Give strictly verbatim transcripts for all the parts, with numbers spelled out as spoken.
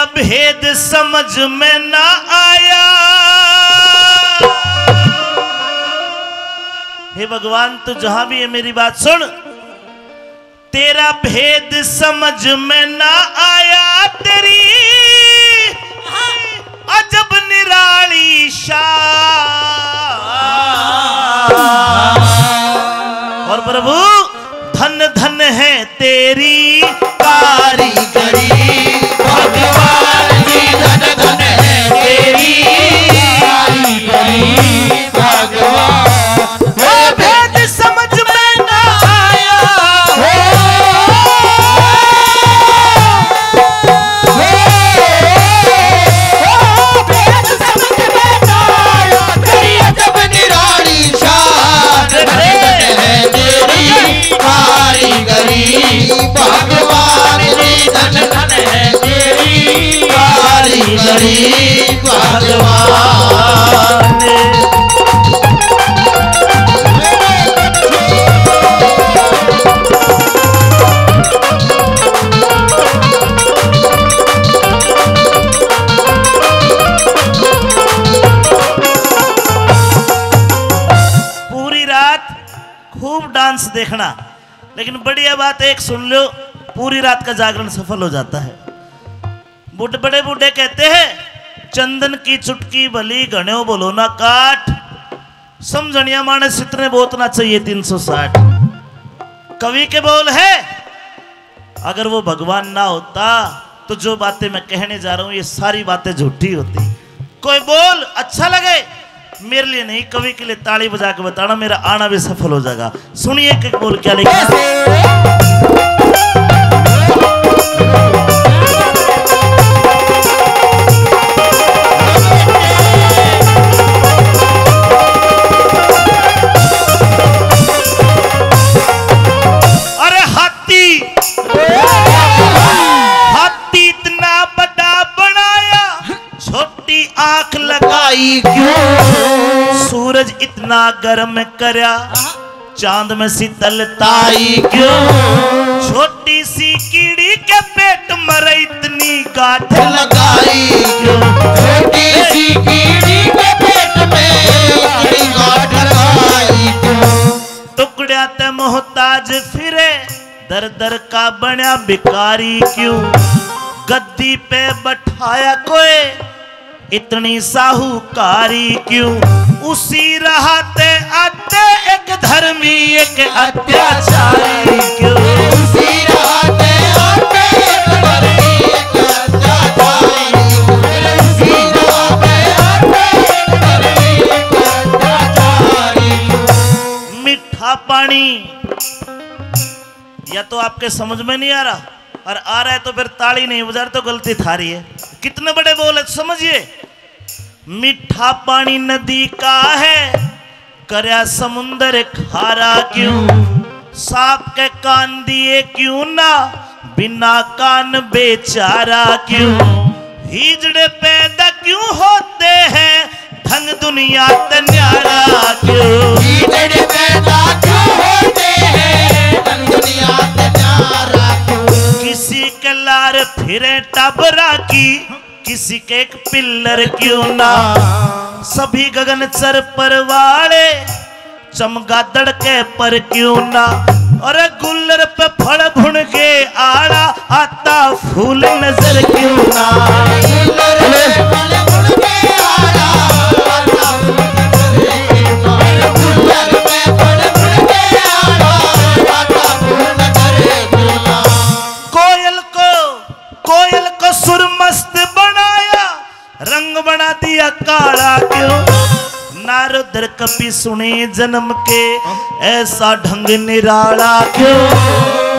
भेद समझ में ना आया। हे भगवान, तू जहां भी है, मेरी बात सुन। तेरा भेद समझ में ना आया, तेरी अजब निराली शान। और प्रभु, धन धन है तेरी कारीगरी, भगवान जी, धन धन है तेरी कारीगरी, भगवान। वो भेद समझ में ना आया। हो, हो, हो, भेद समझ में ना आया। तेरी अजब निराली शान, धन धन है तेरी कारीगरी, भगवान जी, धन धन है तेरी कारीगरी, भगवान। पूरी रात खूब डांस देखना, लेकिन बढ़िया बात एक सुन लो, पूरी रात का जागरण सफल हो जाता है। बुढ़-, बड़े बूढ़े कहते हैं, "चंदन की चुटकी भली, घणो भलो ना काठ।" समझनिया मानस इतने बहुत ना चाहिए, तीन सौ साठ। कवि के बोल है, अगर वो भगवान ना होता, तो जो बातें मैं कहने जा रहा हूं, ये सारी बातें झूठी होती। कोई बोल अच्छा लगे, मेरे लिए नहीं, कवि के लिए ताली बजा के बताना, मेरा आना भी सफल हो जाएगा। सुनिए एक एक बोल क्या लिखा। अरे हाथी, हाथी इतना बड़ा बनाया, छोटी आंख लगाई क्यों? सूरज इतना गर्म करया, चांद में शीतलताई क्यों? छोटी सी कीड़ी के पेट में इतनी गांठ लगाई क्यों? छोटी सी कीड़ी के पेट में इतनी गांठ लगाई क्यों? टुकड़्या ते मोहताज फिरे, दर दर का बण्या भिखारी क्यों? गद्दी पे बैठाया कोई, इतनी साहूकारी क्यों? उसी राह ते आते एक धर्मी, एक अत्याचारी क्यों? उसी राह ते आते एक धर्मी, एक अत्याचारी क्यों? उसी राह ते आते एक धर्मी, एक अत्याचारी क्यों? मीठा पानी या तो आपके समझ में नहीं आ रहा, और आ रहा है तो फिर ताली नहीं बजा रहे, तो गलती थारी है। कितने बड़े बोल है, समझिए। मीठा पानी नदी का है, करया समुंदर खारा क्यों? सांप के कान दिए क्यों ना, बिना कान बेचारा क्यों? हिजड़े पैदा क्यों होते हैं, ढंग दुनिया ते न्यारा क्यों? हिजड़े पैदा क्यों होते हैं, ढंग दुनिया ते न्यारा क्यों? किसी के लार फिरे टाबरा की, किसी के एक पिल्लर क्यों ना, सभी गगन चर पर वाले चमगादड़ के पर क्यों ना, अरे गुल्लर पे फल भुन के आला, आता फूल नजर क्यों ना। गुल्लर पे फल भुन के आला, आता फूल नजर क्यों ना। गुल्लर पे फल भुन के आला, आता फूल नजर क्यों ना। कोयल को, कोयल को सुर मस्त बनाया, रंग बना दिया काला क्यों? नारद और कपि सुने जन्म के, ऐसा ढंग निराला क्यों?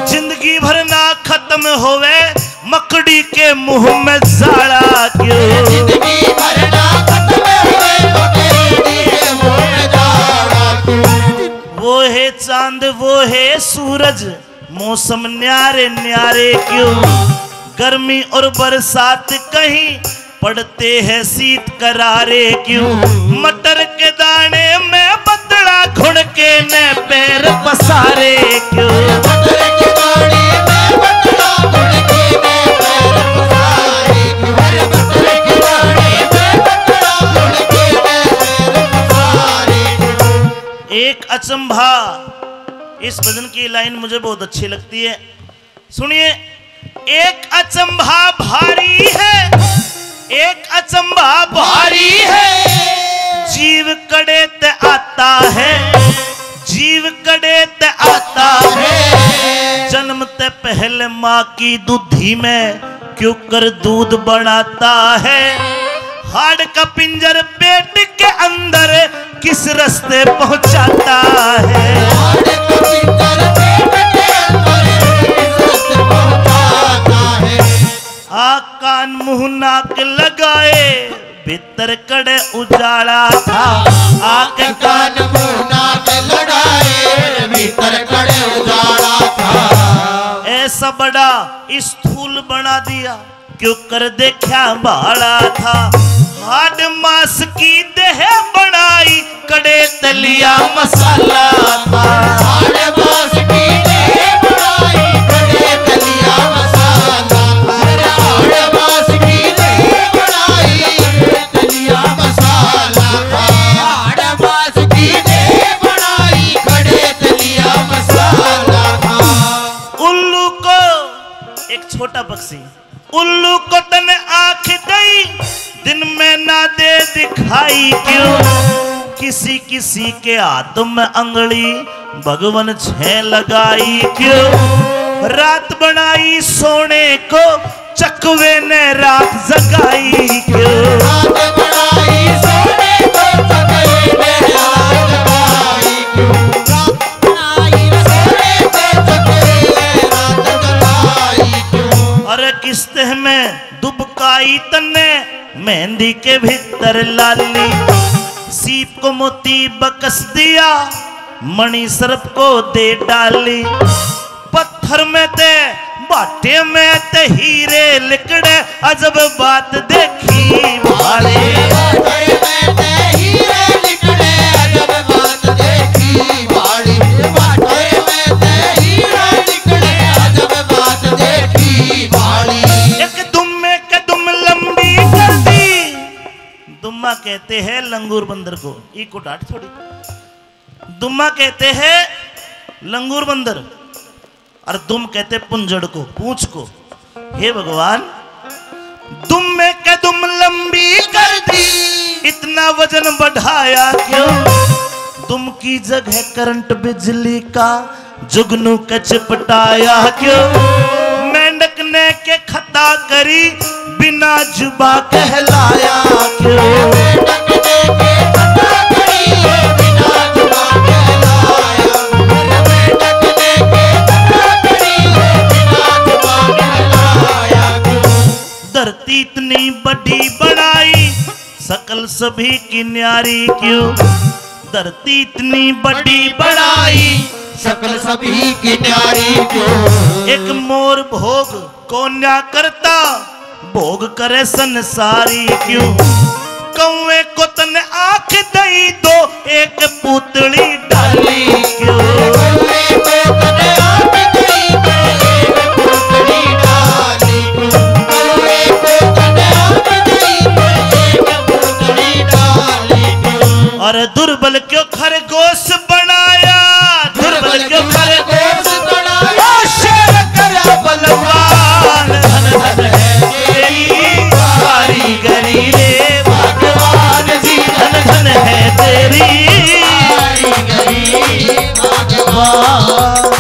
जिंदगी भर ना खत्म होवे मकड़ी के मुंह में जाला क्यों? जिंदगी भर ना खत्म होवे मकड़ी के मुंह में जाला क्यों? वो है चांद, वो है सूरज, मौसम न्यारे न्यारे क्यों? गर्मी और बरसात कहीं पड़ते हैं शीत करारे क्यों? मटर के दाने में बदला घुन के ने पैर पसारे क्यों? मटर के दाने में बदला घुन के ने पैर पसारे क्यों? अचंभा, इस भजन की लाइन मुझे बहुत अच्छी लगती है। सुनिए, एक अचंभा भारी है, एक अचंभा भारी है, जीव कड़े ते आता है, जीव कड़े ते आता है। जन्म ते पहले माँ की दूधी में क्यों कर दूध बनाता है? हाड़ का पिंजर पेट के अंदर किस रास्ते पहुंचाता है? हाड़ का पिंजर पेट के अंदर किस रास्ते पहुंचाता है? आ कान मुंह नाक लगाए, भीतर कड़े उजाला था। आके कान मुंह नाक लगाए, भीतर कड़े उजाला था। ऐसा बड़ा स्थूल बना दिया, क्यों कर देखा भाला था। हाड मास की देह बनाई, कड़े तलिया मसाला था। हाड़ मास की देह बनाई, कड़े तलिया मसाला था। हाड़ मास की देह बनाई, कड़े तलिया मसाला था। हाड़ मास की देह बनाई, कड़े तलिया मसाला था। उल्लू को, एक छोटा पक्षी, उल्लू को तने आंख दई, दिन में ना दे दिखाई क्यों? किसी किसी के हाथ में अंगली भगवन छह लगाई क्यों? रात बनाई सोने को, चकवे ने रात जगाई क्यों? रात बनाई सोने को, चकवे ने रात जगाई क्यों? रात बनाई सोने को, चकवे ने रात जगाई क्यों? अरे किस्ते में दुबकाई तन्ने मेहंदी के भीतर लाली, सीप को मोती बकस दिया, मणि सर्प को दे डाली। पत्थर में ते, भाटे में ते हीरे लिकड़े, अजब बात देखी भाले। भाटे में ते हीरे लिकड़े, अजब बात देखी भाले। भाटे में ते हीरे लिकड़े, अजब बात देखी भाले। एक दुम्मे के दुम लंबी कर दी। दुम्मा कहते हैं लंगूर बंदर को, ई को डांट थोड़ी। दुम्मा कहते हैं लंगूर बंदर, और दुम कहते पुंजड़ को, पूंछ को। हे भगवान, दुम्मे के दुम लंबी कर दी, इतना वजन बढ़ाया क्यों? दुम की जगह करंट बिजली का जुगनू के चिपटाया क्यों? मेंढक ने के खता करी, बिना जुबा कहलाया क्यों? मेंढक ने के खता करी, बिना जुबा कहलाया। मेंढक ने के खता करी, बिना जुबा कहलाया क्यों? धरती इतनी बड़ी बनाई, सकल सभी की न्यारी क्यों? धरती इतनी बड़ी बनाई, सकल सभी की न्यारी क्यों? एक मोर भोग को न्या करता, भोग करे संसारी क्यों? कौए को तन आंख दई दो, एक पूतली डाली क्यों? कौए को तन आंख दई दो, एक पूतली डाली क्यों? कौए को तन आंख दई दो, एक पूतली डाली क्यों? और दुर्बल क्यों खरगोश बनाया, दुर्बल क्यों खरगोश बनाया? ओ शेर करा बलवान, धन धन है तेरी कारीगरी रे भगवान जी, धन धन है तेरी कारीगरी भगवान।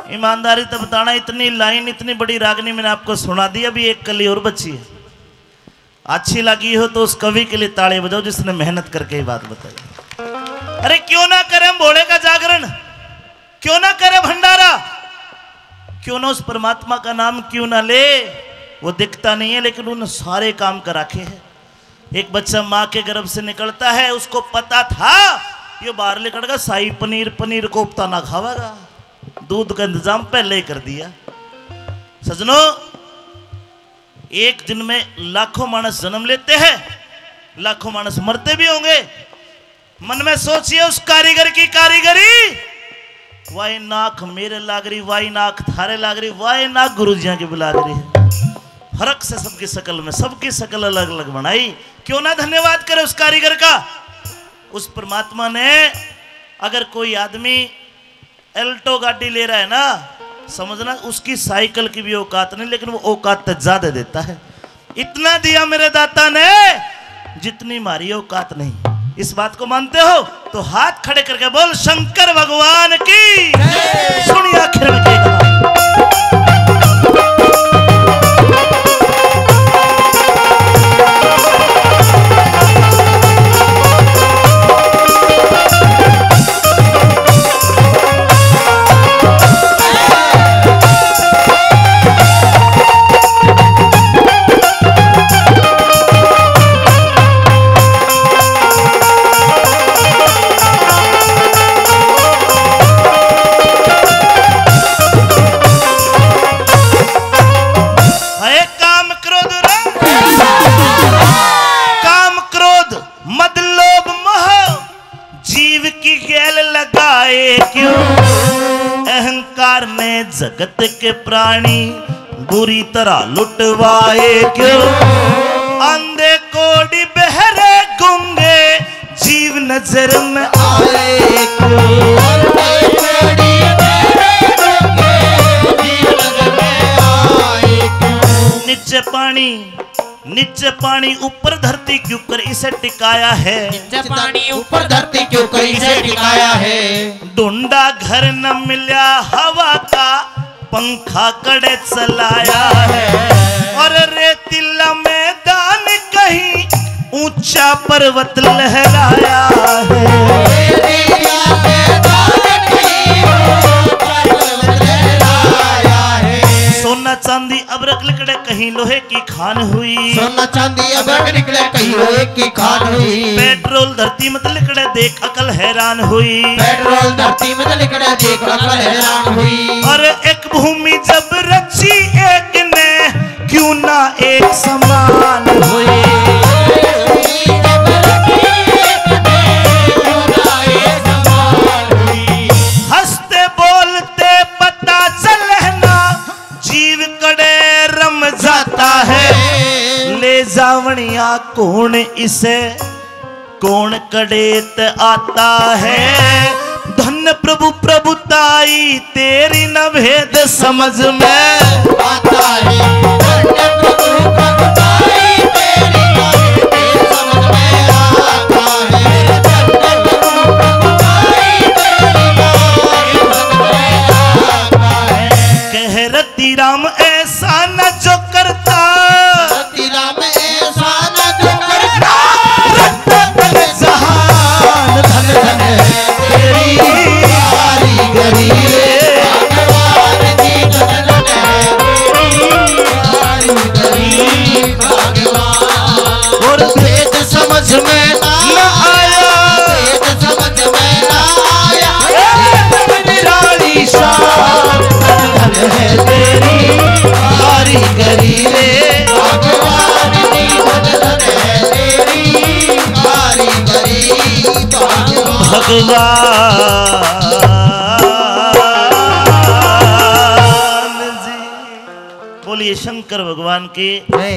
ईमानदारी तो बताना, इतनी लाइन, इतनी बड़ी रागनी मैंने आपको सुना दी, अभी एक कली और बची है। अच्छी लगी हो तो उस कवि के लिए ताली बजाओ जिसने मेहनत करके ये बात बताई। अरे क्यों ना करें भोले का जागरण, क्यों ना करे भंडारा, क्यों ना उस परमात्मा का नाम क्यों ना ले? वो दिखता नहीं है लेकिन उन सारे काम कर रखे हैं। एक बच्चा माँ के गर्भ से निकलता है, उसको पता था ये बाहर निकलेगा शाही पनीर, पनीर कोफ्ता ना खावेगा, दूध का इंतजाम पहले ही कर दिया। सजनों, एक दिन में लाखों मानस जन्म लेते हैं, लाखों मानस मरते भी होंगे। मन में सोचिए उस कारीगर की कारीगरी। वाई नाक मेरे लाग रही, वाई नाक थारे लाग रही, वाई नाक गुरुजियां की भी लाग रही है। फर्क से सबकी शकल में, सबकी शकल अलग अलग बनाई। क्यों ना धन्यवाद करे उस कारीगर का। उस परमात्मा ने, अगर कोई आदमी एल्टो गाड़ी ले रहा है ना, समझना उसकी साइकिल की भी औकात नहीं, लेकिन वो औकात तो ज्यादा देता है। इतना दिया मेरे दाता ने जितनी म्हारी औकात नहीं। इस बात को मानते हो तो हाथ खड़े करके बोल, शंकर भगवान की। सुनिए आखिर में क्या कहा। है काम क्रोध रे, काम क्रोध मद लोभ मोह, जीव की गैल लगाए क्यों? अहंकार ने जगत के प्राणी बुरी तरह लुटवाए क्यों? आंधे कोड़ी बहरे गूंगे जीव नजर में आए क्यों? नीचे पानी, नीचे पानी ऊपर धरती क्यों कर इसे टिकाया है? नीचे पानी ऊपर धरती क्यों कर इसे टिकाया है? ढूंढा घर न मिल्या हवा का, पंखा कड़े चलाया है। और रेतीला मैदान कहीं ऊंचा पर्वत लहराया है। सोना चांदी अबरक लिकड़े कहीं लोहे की खान हुई। सोना चांदी अबरक निकले कहीं लोहे की खान हुई। पेट्रोल धरती मत लिकड़े देख अकल हैरान हुई। पेट्रोल धरती मत लिकड़े देख अकल हैरान हुई। और एक भूमि जब रची एक ने क्यों ना एक समान हुई। हंसते बोलते पता चले ना जीव कड़े रम जाता है। ले जावणिया कौन इसे, कौन कड़े ते आता है। धन्य प्रभु प्रभुताई तेरी न भेद समझ में आता है। धन्य प्रभु प्रभुताई तेरी न भेद समझ में आता है। धन्य प्रभु प्रभुताई तेरी न भेद समझ में आता है। कह रति राम ऐसा न जो करता। रति राम ऐसा न जो करता। रत्ता तन जहान धन धन है तेरी कारीगरी रे। भगवान जी धन धन है तेरी कारीगरी। भगवान और भेद समझ में न आया। भेद समझ में न आया। ए निराली शान धन धन है तेरी कारीगरी रे। भगवान की धन धन है तेरी कारीगरी। भगवान। भगवान जी। बोलिए शंकर भगवान की। जय।